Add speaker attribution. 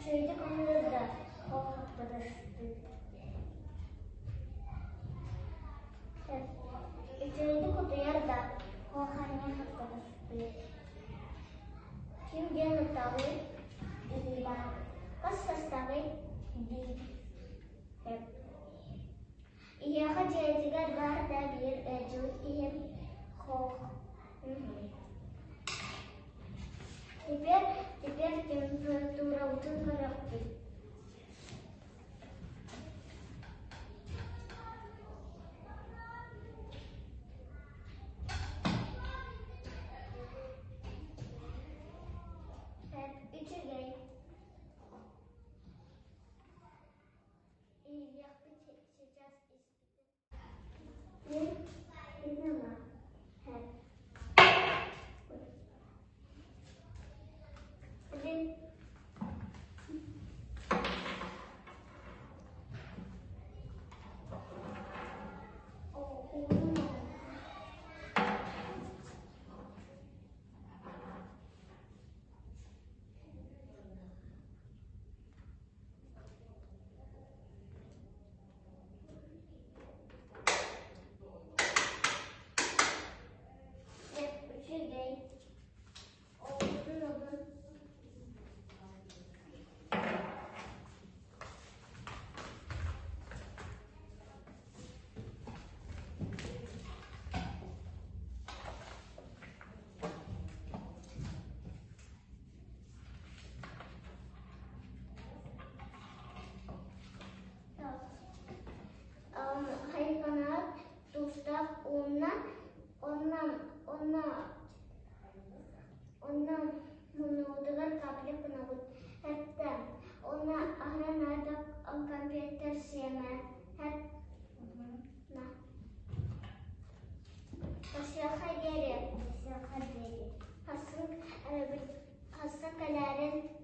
Speaker 1: Үчүгэйдик аһыыр да, Подожди. Үчүгэйдик утуйар да, Подожди. Ким диэн ыттаҕый? Илиилээх. Хас састаҕый? Биир. Эһиэхэ дьиэтигэр баар да биир ыалдьыбыт киһи Хоох. Теперь, теперь температурабытын көрүөхпүт. Үчүгэй. Иһиэхпит сейчас Мин Один. Үчүгэй. Оҕотун Хайыканаат туустаах уонна уонна уонна уонна муннубутугар капля гынабыт эттэ уонна аһынан аата компьютер сиэмэ на Хасыаха диэри Хасыаха диэри Хассын хассын кэлээрин.